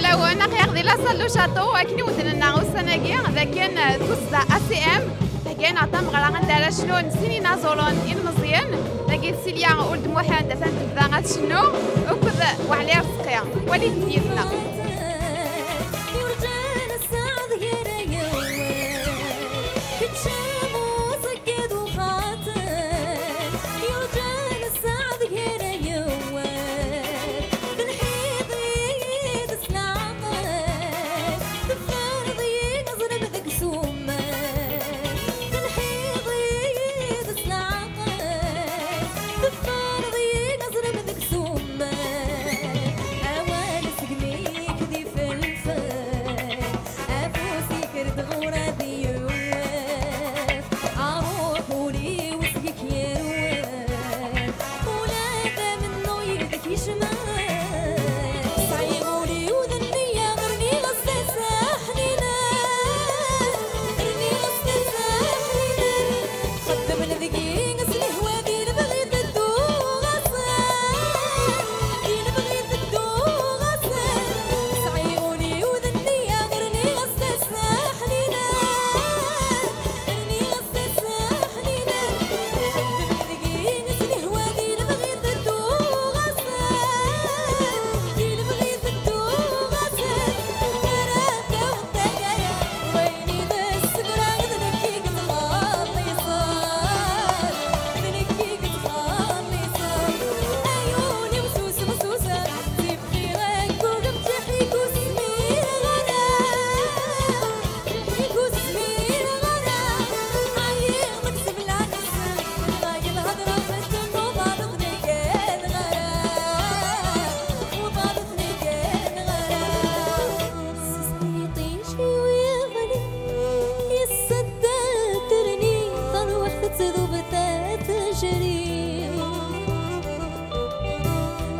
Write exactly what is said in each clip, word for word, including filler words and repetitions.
Lawen aql-aɣ di la salle du château, akken i wen-d-nenna ussan-agi, d akken, eh, d tussda A C M, thegga-aɣ-d tameɣra anda ara cnun sin inaẓuren ilmeẓyen, dagi d Silya Uld Muḥend, atan tebda ad tcennu, akked Weɛli Arezqi. Walit-d yid-neɣ.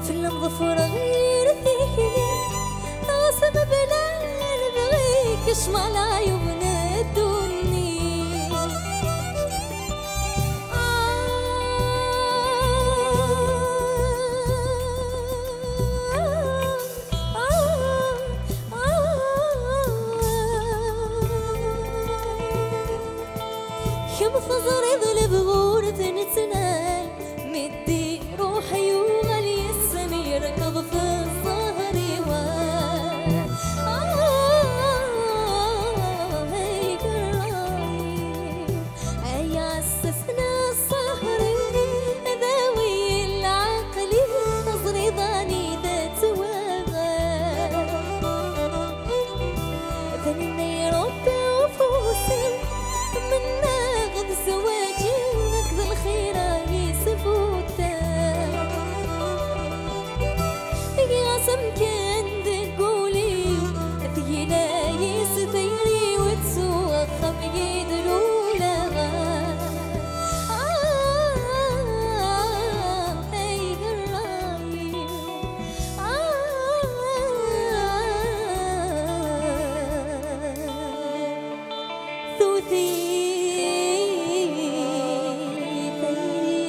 Fell-am ḍefreɣ yir tikli, ɣas mebla lebɣi-k, kecmeɣ leɛyub n ddunit. Kemm teẓriḍ lebɣi ur t-nettnal, mi d-iruḥ yuɣal yes-m, yerkeḍ f ẓẓher-iw. Ah, ay gerray. Ay ass-a sna ṣṣher-iw, dawi lɛeql-iw, teẓriḍ anida ttwaɣeɣ. Taninna i Ṛebbi ufus-iw, mennaɣ d zzwaǧ-iw, nekk d lxir-a yesfuta. Giɣ-as amkan deg wul-iw, tgila-is tayri-w, tsuɣ axxam yid-lula. Ah, ay gerray. Ah, tewwet-iyi tayri.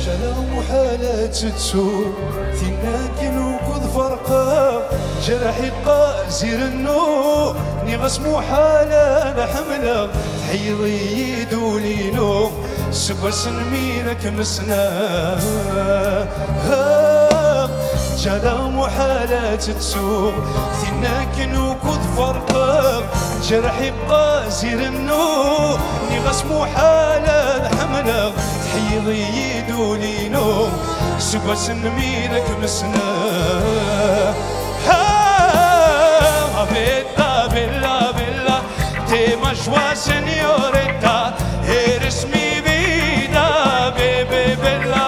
Ǧǧan-aɣ muḥal ad tettu, tinna akken ukud ferqeɣ, jerḥ iqqaz irennu, nniɣ-as muḥal ad ḥemmleɣ, tḥeyyeḍ-iyi-d ul-inu, seg wass-nni mi ad kem-ssneɣ. Ǧǧan-aɣ muḥal ad tettu, tinna akken ukud ferqeɣ, jerḥ iqqaz irennu, nniɣ-as muḥal ad ḥemmleɣ, tḥeyyeḍ-iyi-d ul-inu, seg wass-nni mi ad kem-ssneɣ. Ah, ma vita bella bella, ti ma joie signoretta, eres mi vida, baby bella.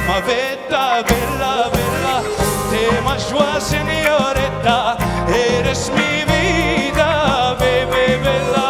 Ma vita bella bella, ti ma joie signoretta, eres mi vida, baby bella.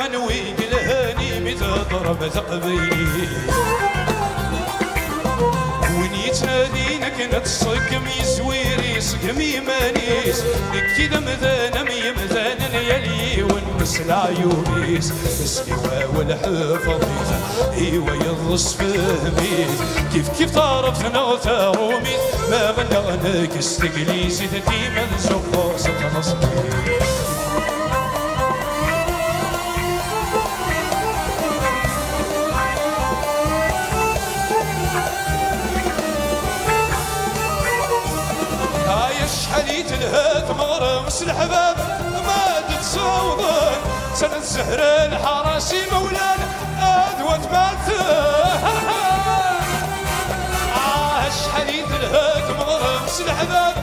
Win yelhan imi theddrem taqbaylit. Win yettnadin akken ad tṣeggem yezwir, iṣeggem iman-is. Nekki d amdan am yemdanen, yal yiwen s leɛyub-is. Isem-iw awal ḥefḍ-it, i wayeḍ sefhem-it. Kif kif tarebt neɣ taṛumit, ma ɣelleɣ nekk s teglizit, dima nzuxxu s tneṣlit. Ay acḥal i telha tmeɣra s leḥbab, ma d-ttawḍen, ttren zzehra lḥara s imawlan, ad watmaten. Ah, acḥal i telha tmeɣra s leḥbab,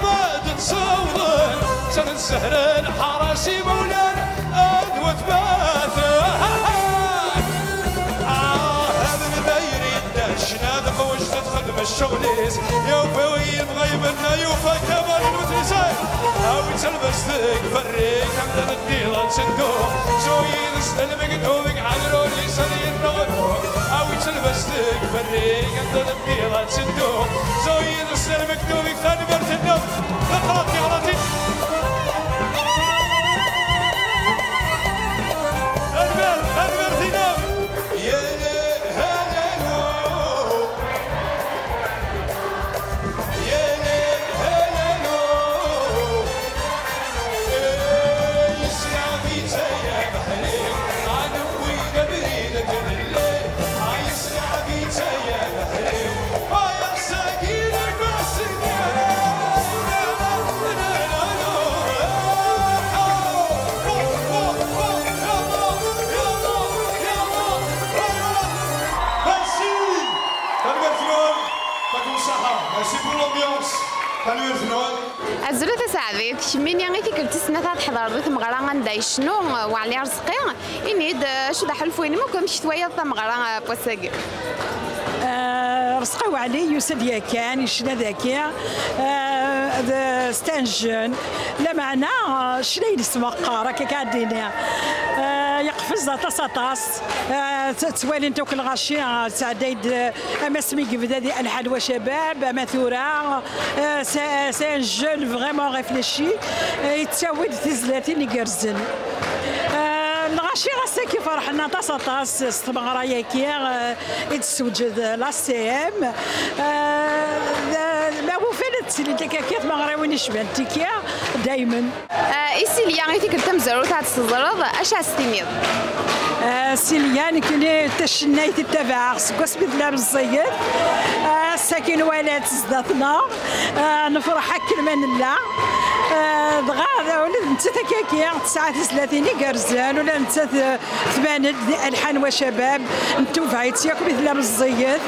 ma d-ttawḍen, ttren zzehra lḥara s imawlan, ad watmaten. Ah, hada lmayri dda ccna d qwejt txeddem ccɣel-is. Yufa yebɣa imenna, yufa kamal n utensay. Awi-tt lbas deg berri, anda d ddiḍ ad tendu. Zo yid-s d lmegdub, deg ɛadrun-is ad yennuɣ. Awi-tt lbas deg berri, anda d ddiḍ ad tendu. Zo yid-s d lmegdub, tanemmirt-nneɣ. Taqrant tiɣratin. Tanemmirt, tanemmirt-nneɣ. Tanemmirt-nwen. Tanemmirt-nwen. Azul a Taseɛdit, kemmini i tikkelt tis snat ad tḥeḍreḍ di tmeɣra anda yecnu Weɛli Arezqi. Ini-d, eh, acu d aḥulfu-inem akk, amek twalaḍ tameɣra, eh, n wass-agi? Eh, Arezqi Weɛli yusa-d yakan, yecna dagi. Eh, d, c'est un jeune. Lameɛna, eh, ccna-ines meqqer, akka kan ad d-iniɣ. Eh, yeqfez aṭas, aṭas. Eh, t-, ttwalin-t akk lɣaci, eh, sɛedday-d, eh, ama asmi yebda di Alḥan wa Cabab, ama tura. Eh, c'est, c'est un jeune vraiment réfléchi. Eh, yettawi-d tizlatin igerrzen. Eh, lɣaci ass-agi ferḥen aṭas, aṭas s tmeɣra-yagi, eh, i d-tessewǧed la C M. Eh, d-, ma wufan ad ttilint akka, akka tmeɣriwin icban tiki, daymen. Eh, i Silya, i tikkelt tamezwarut ad tt-teẓreḍ, acu ad s-tiniḍ? Eh, Silya, nekkini tacennayt i ttabaɛeɣ seg wasmi tella meẓẓiyet. Eh, ass-agi nwala-tt zdat-neɣ. Eh, nefreḥ akken ma nella. Eh, dɣa, ula d nettat akkagi, tesɛa tizlatin igerrzen, ula d nettat, eh, tban-d di Alḥan wa Cabab, nettubeɛ-itt yakk mi tella meẓẓiyet.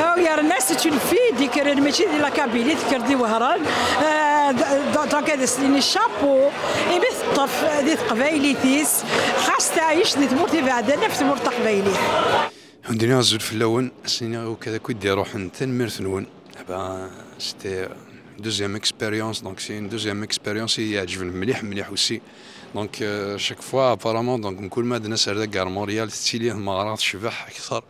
Oh, yerna c'est une fille d-ikkren, mačči di la Kabylie, tekker di Wehran. Eh, d-, d-, donc ad as-nini chapeau, imi teṭṭef di teqbaylit-is, xas teɛyec di tmurt ibeɛden ɣef tmurt taqbaylit. Undini azul fell-awen, as-iniɣ i wakk ad akk i d-iruḥen, tanemmirt-nwen. Eh ben, c'était deuxième expérience, donc c'est une deuxième expérience i iɛeǧben mliḥ, mliḥ aussi. Donc, euh, chaque fois, apparemment, donc, mkul ma d-nas ar dagi ar Montréal, tettili tmeɣra tecbeḥ akteṛ.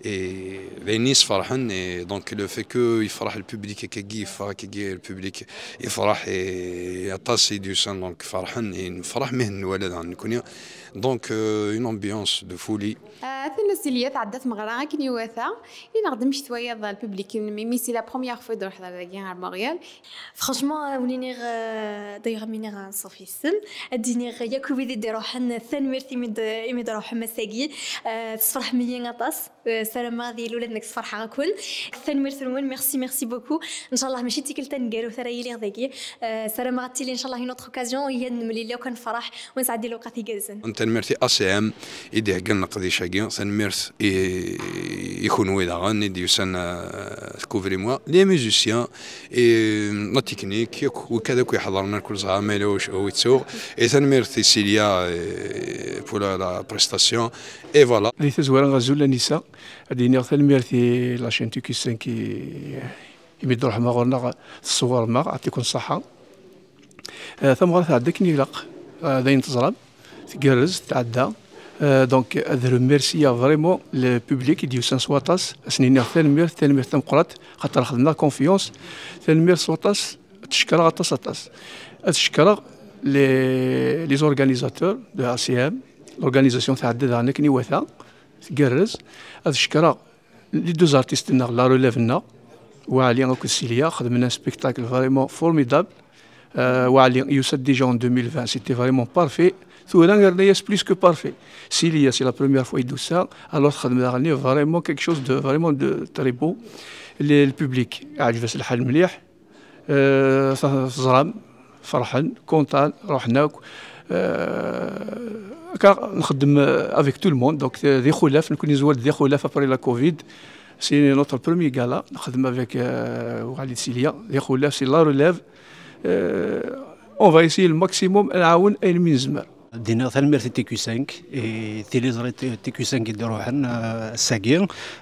Et d ayen i yesferḥen, et donc le fait que yefreḥ le public akkagi, yeffeɣ akkagi le public yefreḥ, et aṭas i d-yusan, donc ferḥen, et nefreḥ mi ten-nwala daɣen nekkni. Donc, euh, une ambiance de folie. Ah, a Silya, tɛedda tmeɣra akken iwata. Ini-aɣ-d amek twalaḍ le public-inem, imi c'est la première fois i d-truḥeḍ ar dagi, ar Montréal. Franchement, ad wen-iniɣ, euh, ad iniɣ, euh, ṣṣaf yessen. Ad d-iniɣ yakk i wid i d-iruḥen, tanemmirt imi d-, imi d-truḥem ass-agi. Euh, tesferḥem-iyi aṭas. Euh, ssarameɣ ad yili ula d nekk sferḥeɣ akk-nwen. Tanemmirt-nwen, merci, merci beaucoup. Ncallah mačči d tikkelt taneggarut ara yiliɣ dagi. Euh, ssarameɣ ad tili ncallah une autre occasion, i ad nemlil akk, ad nefreḥ, u nesɛeddi lewqat igerrzen. Tanemmirt i A C M i d-iheggan leqdic-agi. Tanemmirt i, i kunwi daɣen i d-yusan, euh, tcouvrir-moi. Les musiciens, et, euh, la technique, yakk, wakk-, akk iḥeḍren, kul ẓra ma yella wacu i ttuɣ. Et tanemmirt i Silya, euh, pour la, la prestation. Et voilà. Di tazwara, azul Anisa, ad d-iniɣ tanemmirt i la chaîne T Q cinq i, imi d-truḥem ɣur-neɣ, tṣewwrem-aɣ, yeɛṭikum ṣṣeḥḥa. Eh, tameɣra tɛedda akken ilaq, eh, d ayen teẓram, tgerrez, tɛedda. Euh, donc, ad remercier vraiment le public i d-yusan s waṭas, ad sen-iniɣ tanemmirt, tanemmirt tameqqrant, xaṭer xedmeɣ confiance, tanemmirt s waṭas, ad t-cekkreɣ aṭas, aṭas. Ad cekkreɣ les, les organisateurs de A C M, l'organisation tɛedda daɣen akken iwata, tgerrez. Ad cekkreɣ les deux artistes-nneɣ, la relève-nneɣ, Waɛli akked Silya, xedmen un spectacle vraiment formidable. Euh, Waɛli yusa-d déjà en deux mille vingt, c'était vraiment parfait. Tura yerna-yas plus que parfait. Silya, c'est la première fois i d-tusa, alors txedm daɣen vraiment quelque chose de vraiment de très beau. Le, le public, ɛǧeb-as lḥal mliḥ. Euh, teẓram, ferḥen, content, ruḥen akk. Euh, akka nxeddem, euh, avec tout le monde, donc, euh, d ixulaf, nekni nezwar-d d ixulaf après la covid. C'est notre premier gala, nxeddem avec, euh, Waɛli d Silya, d ixulaf, c'est la relève. Euh, on va essayer le maximum, ad nɛawen ayen mi nezmer. Dinaɣ tanemmirt i T Q cinq, i tiliẓri T Q cinq i d-iruḥen, euh, ass-agi.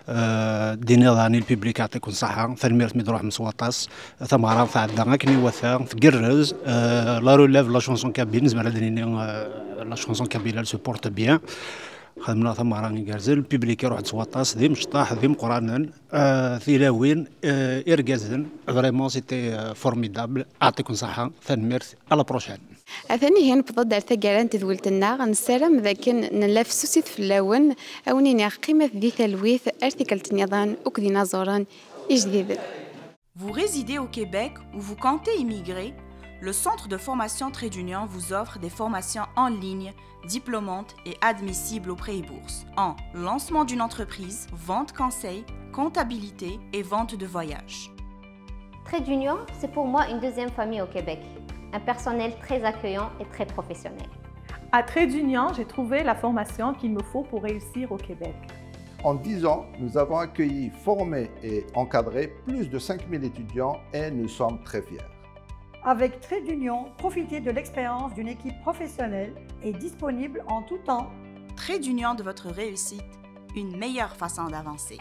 Euh, dinaɣ daɣen i le public, yeɛṭikum ṣṣeḥḥa, tanemmirt mi d-ruḥem s waṭas. Tameɣra tɛedda akken iwata, tgerrez. Euh, la relève, la chanson kabyle, nezmer ad nini, euh, la chanson kabyle, elle se porte bien. Xedmen tameɣra igerrzen, le public iruḥ-d s waṭas, d imecṭaḥ, d imeqqranen. Euh, tilawin, euh, irgazen, vraiment, c'était, euh, formidable. Yeɛṭikum ṣṣeḥḥa, tanemmirt, à la prochaine. Atan ihi newweḍ-d ar taggara n tedwilt-nneɣ, nessaram d akken nella fessusit fell-awen, a wen-iniɣ qqimet di talwit ar tikkelt nniḍen akked inaẓuren ijdiden. Vous résidez au Québec ou vous comptez immigrer ? Le Centre de formation Trait d'Union vous offre des formations en ligne, diplômantes et admissibles au prêt et bourse, en lancement d'une entreprise, vente conseil, comptabilité et vente de voyage. Trait d'Union, c'est pour moi une deuxième famille au Québec. Un personnel très accueillant et très professionnel. À Trait d'Union, j'ai trouvé la formation qu'il me faut pour réussir au Québec. En dix ans, nous avons accueilli, formé et encadré plus de cinq mille étudiants et nous sommes très fiers. Avec Trait d'Union, profitez de l'expérience d'une équipe professionnelle et disponible en tout temps. Trait d'Union, de votre réussite, une meilleure façon d'avancer.